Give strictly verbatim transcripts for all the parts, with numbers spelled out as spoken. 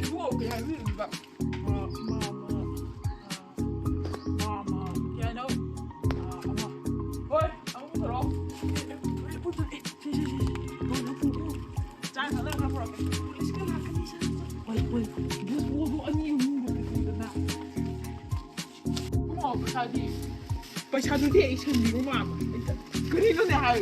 ꯏꯕꯨꯡꯉꯣ, ꯀꯩ ꯍꯥꯏꯕꯤꯔꯤꯕ? ꯃꯥ, ꯃꯥ, ꯃꯥ, ꯃꯥ, ꯃꯥ, ꯀꯩ ꯍꯥꯏꯅꯣ? ꯑꯃ꯫ ꯍꯣꯏ, ꯑꯃꯨꯛ ꯄꯨꯊꯣꯔꯛꯑꯣ꯫ ꯆꯥ ꯊꯛꯅꯕ ꯈꯔ ꯄꯨꯔꯛꯀꯦ꯫ ꯄꯨꯂꯤꯁꯀ ꯂꯥꯛꯀꯅꯤ, ꯁꯥ꯫ ꯍꯣꯏ, ꯍꯣꯏ꯫ ꯕꯨꯁ ꯕꯣꯜꯗꯣ ꯑꯅꯤ ꯑꯍꯨꯝꯒ ꯄꯨꯊꯣꯛꯇꯅ꯫ ꯏꯕꯨꯡꯉꯣ, ꯄꯩꯁꯥꯗꯤ? ꯄꯩꯁꯥꯗꯨꯗꯤ ꯑꯩ ꯁꯟꯕꯤꯕ ꯃꯥꯟꯕ꯫ ꯀꯔꯤꯅꯣꯅꯦ ꯍꯥꯏ?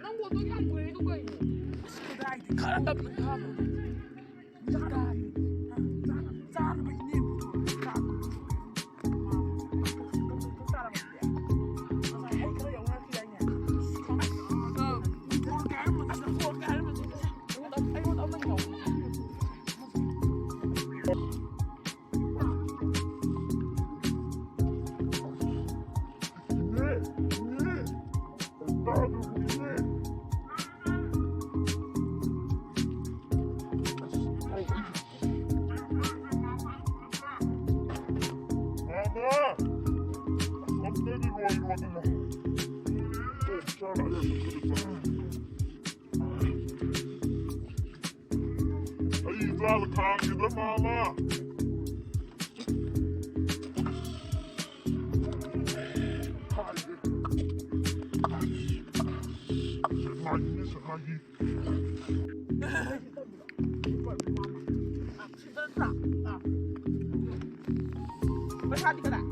ꯅꯪꯕꯨ ꯑꯗꯨ ꯌꯥꯝ ꯀꯨꯏꯔꯦ, ꯑꯗꯨ ꯀꯩꯅꯣ? ꯈꯔ ꯇꯞꯅ ꯊꯥꯕ꯫ ꯑꯩ ꯏꯆꯥꯗ ꯈꯥꯡꯈꯤꯗ꯭ꯔ ꯃꯥꯃ? ꯁꯦꯛꯃꯥꯏꯒꯤꯅꯦ, ꯁꯦꯛꯃꯥꯏꯒꯤ꯫ ꯄꯩꯁꯥꯗꯤ ꯀꯗꯥꯏ?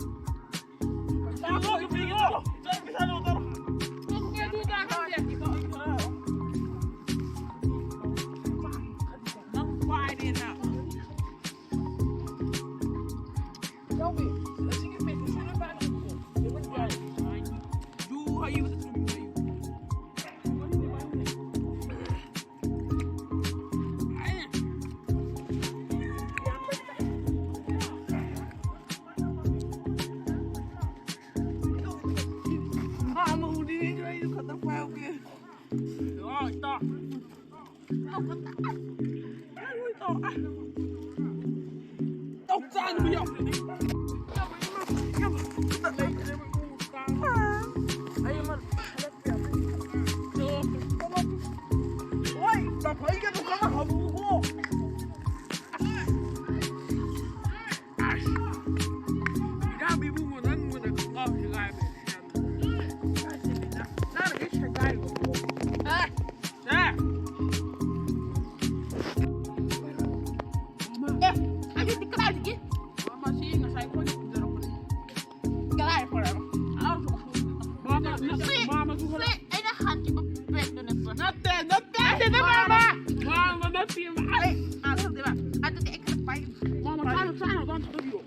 ꯑꯩ ꯆꯥ ꯊꯛꯇꯦꯕ꯫ ꯑꯗꯨꯗꯤ ꯑꯩ ꯈꯔ ꯄꯥꯏꯒꯦ꯫ ꯃꯥꯃ ꯆꯥꯔꯣ, ꯆꯥꯔꯣ, ꯃꯥꯃ ꯊꯥꯗꯣꯛꯄꯤꯌꯣ꯫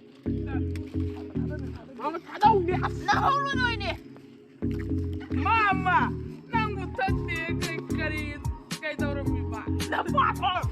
ꯃꯥꯃ ꯊꯥꯗꯧꯅꯦ꯫ ꯑꯁ, ꯅꯪꯍꯧꯔꯣ ꯅꯣꯏꯅꯦ꯫ ꯃꯥꯃ, ꯅꯪꯕꯨ ꯊꯛꯇꯦ ꯀꯩ-, ꯀꯔꯤ, ꯀꯩꯗꯧꯔꯝꯃꯤꯕ? ꯅꯄꯥ ꯊꯣꯛ-,